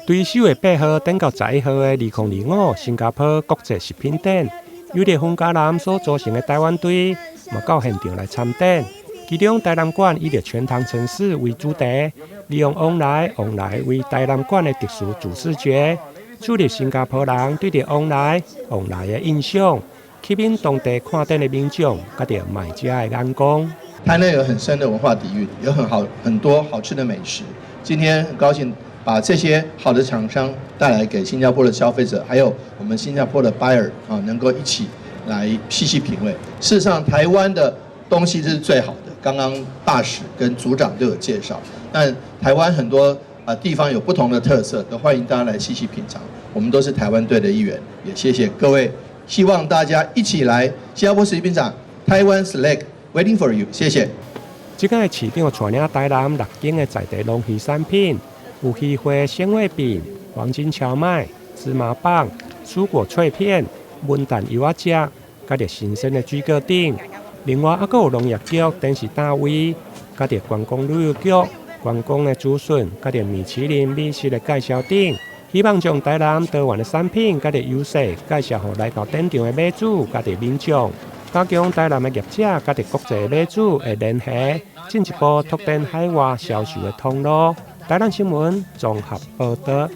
對四月8號等到11號的2025新加坡國際食品展，由著馮嘉男所組成的台灣隊，嘛到現場來參展。其中台南館以著全糖城市為主題，利用旺來旺來為台南館的特殊主視覺，樹立新加坡人對著旺來旺來的印象，吸引當地看展的民眾，佮著買家的眼光。台南有很深的文化底蘊，有很好很多好吃的美食。今天很高興把這些好的廠商帶來給新加坡的消費者，還有我們新加坡的 buyer 啊，能夠一起來細細品味。事實上，台灣的東西是最好的。剛剛大使跟組長都有介紹，但台灣很多啊地方有不同的特色，都歡迎大家來細細品嘗。我們都是台灣隊的一員，也謝謝各位，希望大家一起來新加坡食品展，Taiwan Select waiting for you，謝謝。這個市長帶領台南六間的在地農漁產品，有魚花鮮味餅、黃金蕎麥、芝麻棒、蔬果脆片、文旦柚仔汁，佮著新鮮的水果等。另外，猶閣有農業局、電視單位，佮著觀光旅遊局、觀光的資訊，佮著米其林美食的介紹等，希望將台南多元的產品，佮著優勢介紹予來到展場的買主，佮著民眾，加強台南的業者佮著國際買主的聯繫，進一步拓展海外銷售的通路。台南新聞綜合報導。